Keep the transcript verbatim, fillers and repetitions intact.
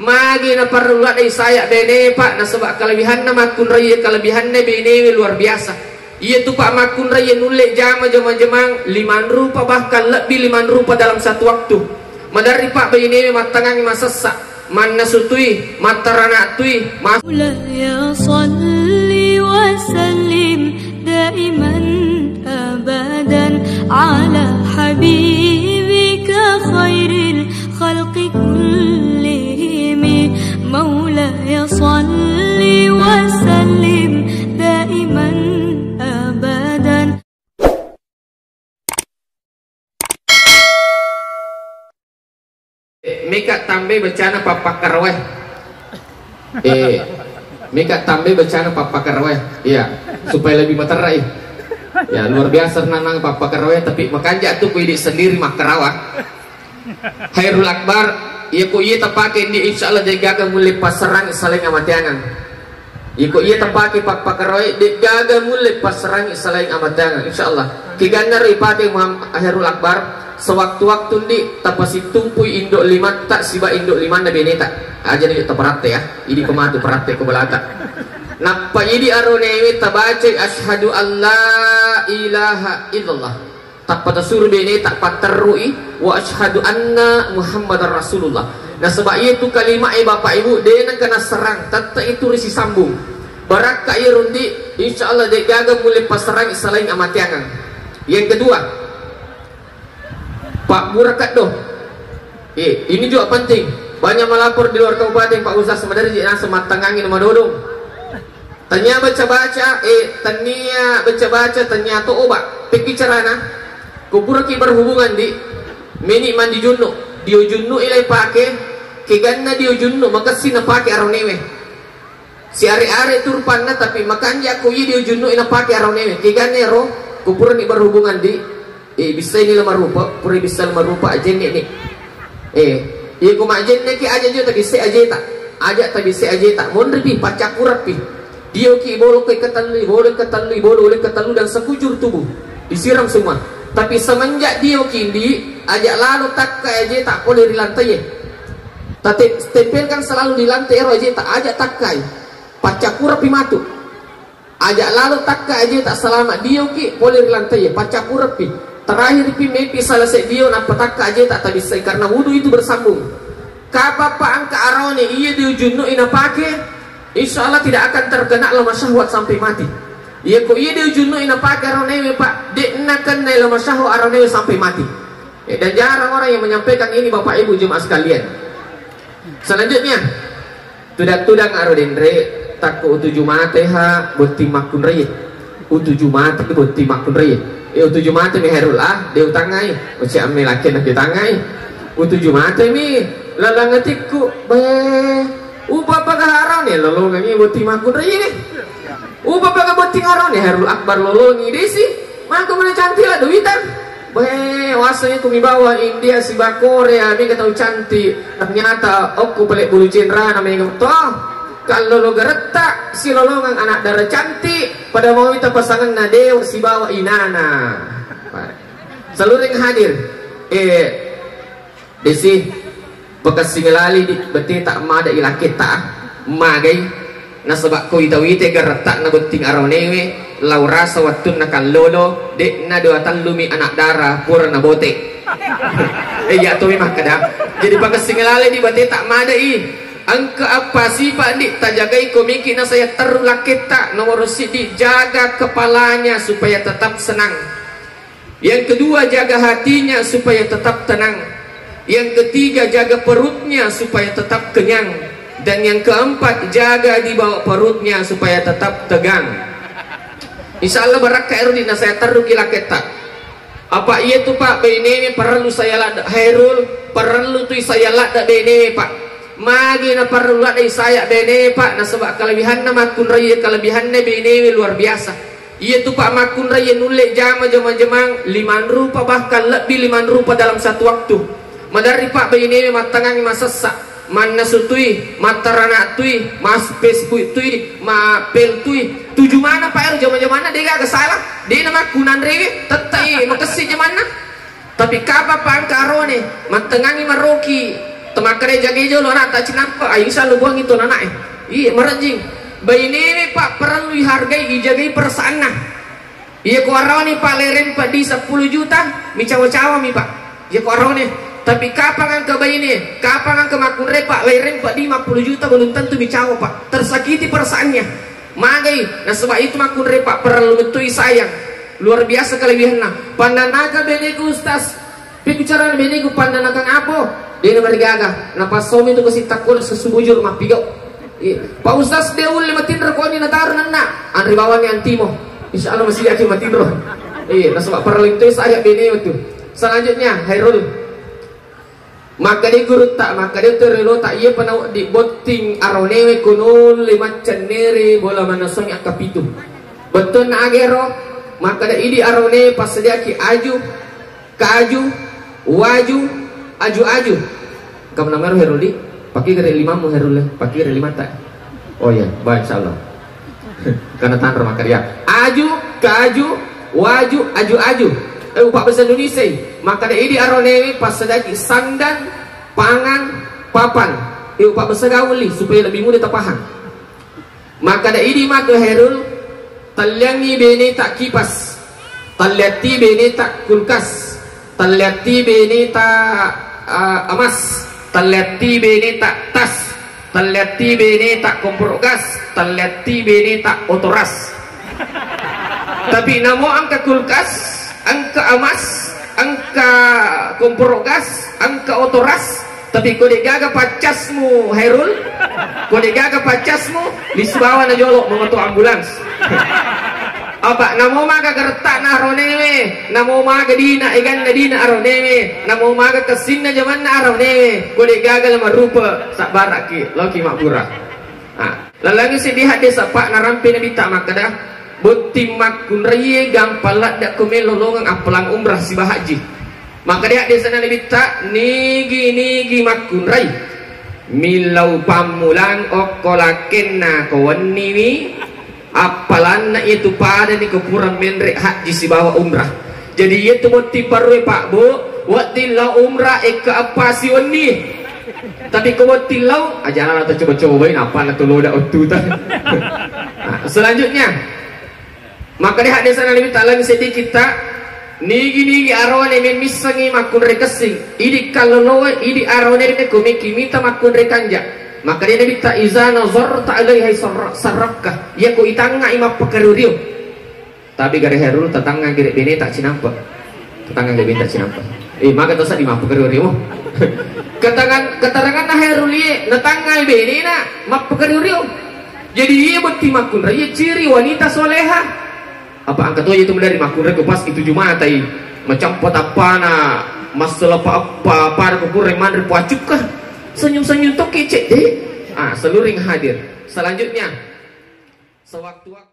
Magi naparellu ladde saya bene, Pak, nasaba kelebihanna makkunrai, kelebihanna benewe luar biasa. Iya tu, Pak, makkunrai nulle jama jama-jamang lima rupa, bahkan lebih lima rupa dalam satu waktu. Maderri, Pak, benewe mattangangi masessa, mannasu tui, mattarana tui, mas- مولاي صل وسلم دائما أبدا على حبيبك خير الخلق كلهم. مولاي صل وسلم دائما أبدا. Meka tambai bacana pappakkaroe. Eh, meka tambai bacana pappakkaroe. Iya, supaya lebih materai. Ya, luar biasa nanang pappakkaroe, tapi makanja tu ku idi sendiri makkarawa. Khairul Akbar, iya ko iya tapake ndi, insya Allah de gaga mulle passerang salaing amateangang. Iko iya tapake pappakaroe, de gaga mulle passerangi salaing amateangang, insya Allah. Keganna ro ipake Muhammad Khairul Akbar, sewaktu-waktu ndi tapasittumpui indo limatta siba indo limanna beneta. Aja ni taparatte ya, idi pematu paratte ko belata. Nappa idi aronewe tabacai asyhadu alla ilaha illallah. Tappa tasuru beneta patterrui, "Wa asyhadu anna Muhammadar Rasulullah." Nasaba iyatu kalimae Bapak Ibu de nengka nasserang, tette itu risisambung. Barakka iya rundi, insya Allah de gaga mulle passerang salaing amateangang. Yang kedua, Pak Burakat do. Eh, ini juga penting. Banyak melapor di luar kabupaten, Pak Ustaz, sebenarnya naseng mattangangi nama dodong. Tania baca-baca, eh, tania baca-baca, tania toba. Pekki carana? Ko puraki berhubungan di, meni mandi junnu, dio junnu ilai pake, keganna dio junnu makessi napake aronewe. Si are-are turpanna, tapi makanja ko iya dio junnu ina pake aronewe. Keganna ro, ko purani berhubungan di, Eh, bissaini lama rupa, pura bissa lama rupa, ajenne ni. Eh, iya ko majenne ki aja jo tabissai ajeta. Aja tabissai ajeta. Monri pi, paccakurappi. Dio ki bolo ke ketellu, bolo ketellu, bolo oleh ketellu dan sekujur tubuh. Disiram semua. Tapi semenjak dio ki ndi, aja lalo takka ajeta pole ri lantai. Tate-, tempelkan selalu di lantai ero ajeta, aja takkai. Paccakurappi matu. Aja lalo takka ajeta salama dioki pole ri lantai, paccakureppi. Terakhir pi mepi selesai dio nappa takka ajeta tabissai karena wudu itu bersambung. Kapappa engka arawane iya dio junnu ina pake, insya Allah tidak akan terkena lemah syahwat sampai mati. Iya ko iya dio junnu ina pake arawanewe, Pak, de nakennai lemah syahwat arawanewe sampai mati. Eh, dan jarang orang yang menyampaikan ini, Bapak Ibu jemaah sekalian. Selanjutnya, Tudang-tudang aro denre, takko utuju mate ha botting makkunraie. Utuju mate botting makkunraie. E, utuju mate mi Hairul, ah, de utangngai. Uci amme lakke na utangngai. Utuju mate mi lalang atikku. Be, upa paga harane lolongengi botting makkunraie. Upa paga botting harane Hairul Akbar lolongi desi. Mangko mana cantik lah duitan. Weh, waseng ku mibawa India siba Korea, mega tau cantik. Ternyata okko pale bulu cenrana mega to. Kalau lo geretta silolongang anak dara cantik, pada mau ita pasanganna dewa sibawa inana. Seluring hadir. Eh, Desi, pakessing lali di, beteta mada ilakketta, magai, nasaba ko ita wite garettana botting arawanewe, lao rasa wettunna kallolo, de'na dua tellumi anak dara, pura nabote. Eh, iya tomi makkeda. Jadi pakessing lali di beteta mada i. Engka apa sipa di tajagai komiki nasaya terru lakketta, nomor siddi jaga kepalanya supaya tetap senang. Yang kedua, jaga hatinya supaya tetap tenang. Yang ketiga, jaga perutnya supaya tetap kenyang. Dan yang keempat, jaga di bawah perutnya supaya tetap tegang. Insya Allah barakka ero di nasaya terru ki lakketta. Apa iya tu, Pak, benewe parellu saya ladda Hairul, parellu tu saya ladda benewe, Pak. Magi na parellu ladda saya benewe, Pak, nasaba kelebihanna makkunrai, kelebihanna benewe luar biasa. Iya tu, Pak, makkunrai nulle jama jama-jamang lima rupa, bahkan lebih lima rupa dalam satu waktu. Maderri, Pak, benewe mattangangi masessa, mannasu tui, mattarana tui, mas Facebook tui, ma pel tui. Tuju mana, Pak, ero jama-jamanna de gaga salah. De na makkunanrewe, tettai makessi jamanna. Tapi kapa pangka arone, mattengangi maroki. Temakkeda jagai jolo ana'ta cinampe, ah, insya Allah buang itu anaknya. Iya, merajing. Bainewe, Pak, perlu dihargai, dijagai perasaanna. Iya, ko arone, Pak, lereng peddi seppulo juta, micawa-cawa mi, Pak. Iya, ko arone. Tapi kapang engka baine, kapang engka makkunrai, Pak, lereng peddi lima puluh juta, belum tentu micawa, Pak. Tersakiti perasaannya. Magai, nasaba itu makkunrai, Pak, perlu betul sayang. Luar biasa kelebihanna. Pandanaga beneku, Ustaz. Pekku carana beneku pandanakan apo? Dena marigaga. Napassomi tu kasi takkona sesubujur mappigau. Iya. Pak Ustaz, de ulle matinro koni nataro nanna. Anri bawangi antimo. Insya Allah masih yakin matinro. Iya, nasaba paralintoi saya bene tu. Selanjutnya, Hairul. Makkeda gurutta, makkeda tu relota, iya pa nawedding botting aronewe ko nulle maccennere bola manessong akka pitu. Bettuanna agero, makkeda idi arone passadiaki aju, kaju, waju, aju-aju. Kamu namaro Herul di? Pakai gare limamu Herul, pakai gare limata. Oh iya, baik, insyaallah. Karena tanro makarya. Aju, kaju, waju, aju-aju. Eh, upak bahasa Indonesia. Makkeda idi aronewe passadiaki sandang, pangan, papan. Eh, upak bahasa gauli supaya lebih mudah tapaham. Makkeda idi matu Herul, talliangi beneta kipas, talliatti beneta kulkas, talliatti beneta, ah, emas, talliatti beneta tas, talliatti beneta kompor gas, talliatti beneta otoras. Tapi namo engka kulkas, engka emas, engka kompor gas, engka otoras, tapi ko degaga paccasmu, Hairul, ko degaga paccasmu, lisubawa na jolo, memetu ambulans. Apa, namo maga gerettana aronewe, namo maga dina, eganna dina aronewe, namo maga kessinna jamanna aronewe, ko degaga la marupa, sabbaraki, loki mabbura. Ah, lalangi seddi hadis apa narampe Nabitta makkeda, botting makkunraie gampang ladde ko melo lolongeng appalang umrah siba haji. Makkeda hadisna Nabitta, nigi-nigi makkunrai millau pammulang okko lakkenna ko wenniwi, appalanna itu padani ko pura menre haji sibawa umrah. Jadi iyatu botting parue Pak Bu, wedding lao umrah ekka eppa siwenni. Tapi ko botting lao, ajana la tacoba-cobai, nappa na tuloda ottuta. Nah, selanjutnya, makkeda hadisna Nabitta, lalangi seddi kitta, nigi-nigi arone memmissengi makkunrai kessing, idi kalloloe, idi arone ko meki mita makkunrai kanja. Makkeda Nabitta, iza nazarta alaiha sarra-, sarrafka, iya ko itangngai mappakario-rio. Tapi gare Herul, tatangnga gere beneta cinampe. Tatangnga gere beneta cinampe. Eh, maga tosa di mappakario-rio. Ketangan, keteranganna Herul iye, natangngai benena mappakario-rio. Jadi iye botting makkunrai iye ciri wanita soleha. Apa engka toje tu dari makkunrai ko pas itu Jumatai. Macampa tappana, massala pa apa, pada ko kurre manre po acukka. Senyum-senyum to kecek deh. Ah, seluring hadir. Selanjutnya, sewaktu-waktu